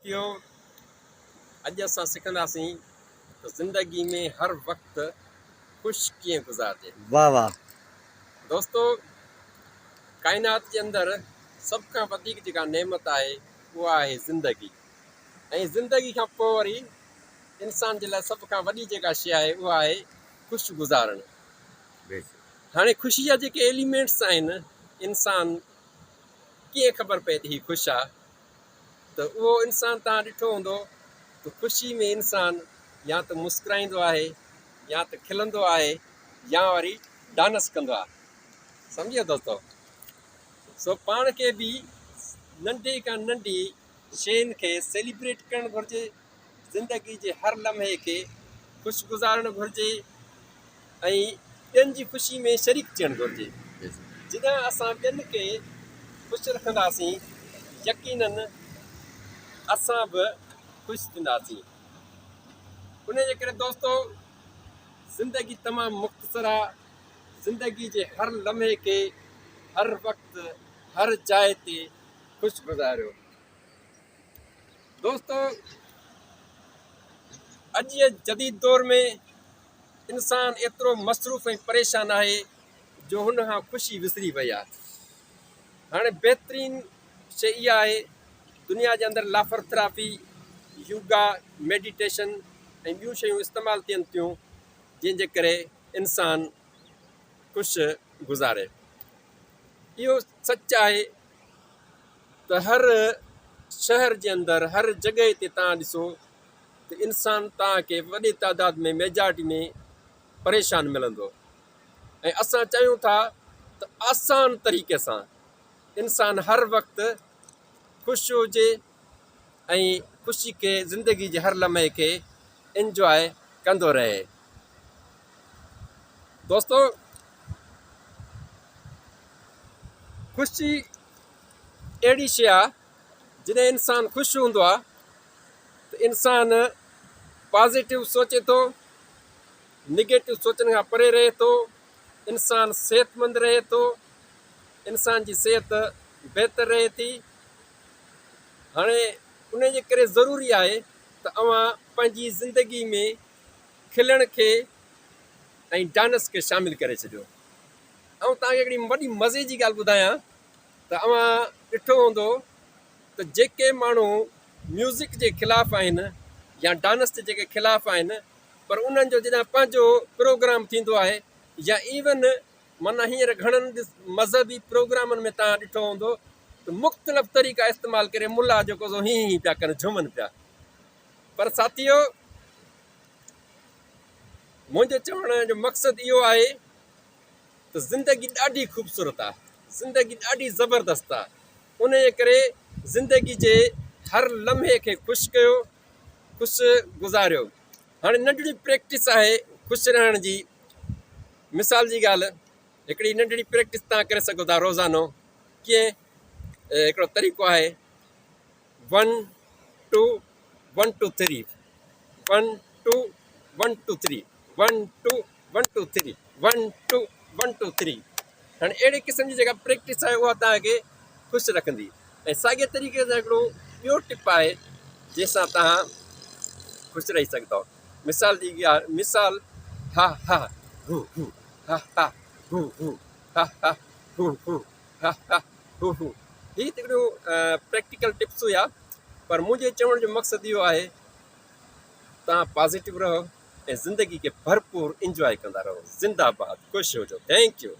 ساٿيو اڄ اسان سکنداسين ته زندگي ۾ هر وقت خوش ڪيئن گذارجي. واه واه. دوستو ڪائنات جي اندر سڀ کان وڌيڪ جيڪا نعمت آهي اها آهي زندگي ۽ زندگي کان پوء وري انسان جي لاء سڀ کان وڏي جيڪا شيء آهي اها آهي خوش گذارڻ. هاڻي خوشي جا جيڪي ايليمينٽس آهن انسان ڪيئن خبر پئي ته هي خوش آ ته اهو انسان توهان ڏٺو هوندو ته خوشي ۾ انسان يا ته مسڪرائيندو آهي يا ته کلندو آهي يا وري ڊانس ڪندو آهي سمجهي ويو دوستو سو پاڻ کي به ننڍي کان ننڍي شين کي سيليبريٽ ڪرڻ گهرجي زندگي جي هر لمحي کي خوش گذارڻ گهرجي ۽ ٻين جي خوشي ۾ شريڪ ٿيڻ گهرجي. جڏهن اسان ٻين کي خوش رکنداسين يقينن اسان به خوش ٿينداسين. ان جي ڪري دوستو زندگي تمام مختصر آ، زندگي جي هر لمحي کي هر وقت هر جاء تي خوش گذاريو. دوستو اڄ جي جديد دور ۾ انسان ايترو مصروف ۽ پريشان آهي جو هن کان خوشي وسري وئي آهي. هاڻي بهترين شيء اها آهي دنيا جي اندر لافر ٿراپي، يوگا، ميڊيٽيشن ۽ ٻيون شيون استعمال ٿين ٿيون جنهن جي ڪري انسان خوش گذاري. اهو سچ آهي ته هر شهر جي اندر هر جڳهه تي توهان ڏسو ته انسان توهان کي وڏي تعداد ۾ ميجارٽي ۾ پريشان ملندو ۽ اسان چاهيون ٿا ته آسان طريقي سان انسان هر وقت خوش هجي ۽ خوشي کي زندگي جي هر لمحي کي انجواء ڪندو رهي. دوستو خوشي اهڙي شيء آ جڏهن انسان خوش هوندو آ ته انسان پازيٽو سوچي ٿو، نگيٽو سوچن کان پري رهي ٿو، انسان صحتمند رهي ٿو، انسان جي صحت بهتر رهي ٿي. هاڻي ان جي ڪري ضروري آهي ته اوهان پنهنجي زندگي ۾ کلڻ کي ۽ ڊانس کي شامل ڪري ڇڏيو. آئون توهان کي هڪڙي وڏي مزي جي ڳالهه ٻڌايان ته اوهان ڏٺو هوندو ته جيڪي ماڻهو ميوزڪ جي خلاف آهن يا ڊانس جي جيڪي خلاف آهن پر انهن جو جڏهن پنهنجو پروگرام ٿيندو آهي يا ايون معنيٰ هينئر گهڻن مذهبي پروگرامن ۾ توهان ڏٺو هوندو ته مختلف طريقا استعمال ڪري ملا جيڪو سو هين هين پيا ڪن جهومن پيا پر ساٿيو منهنجو چوڻ جو مقصد اهو آهي ته زندگي ڏاڍي خوبصورت آ، زندگي ڏاڍي زبردست آ، انهيء ڪري زندگي جي هر لمحي کي خوش ڪيو، خوش گذاريو. هاڻي ننڍڙي پريڪٽس آهي خوش رهڻ جي، مثال جي ڳالهه هڪڙي ننڍڙي پريڪٽس توهان ڪري سگهو ٿا روزانو، ڪيئن؟ هڪڙو طريقو آهي one two one two three, one two one two three, one two one two three, one two one two three. هاڻي اهڙي قسم جي جيڪا پريڪٽس آهي اها توهان کي خوش رکندي ۽ ساڳي طريقي سان هڪڙو ٻيو ٽپ آهي جنهن سان توهان خوش رهي سگهندو. مثال جي ڳالهه مثال ها ها هو هو ها ها هو هو ها ها هو هو ها ها هو هو. هي ته هڪڙيون پريڪٽيڪل ٽپس هيا پر منهنجي چوڻ جو مقصد اهو آهي توهان پازيٽو رهو ۽ زندگي کي ڀرپور انجواء ڪندا رهو. زنده باد خوش هجو thank you.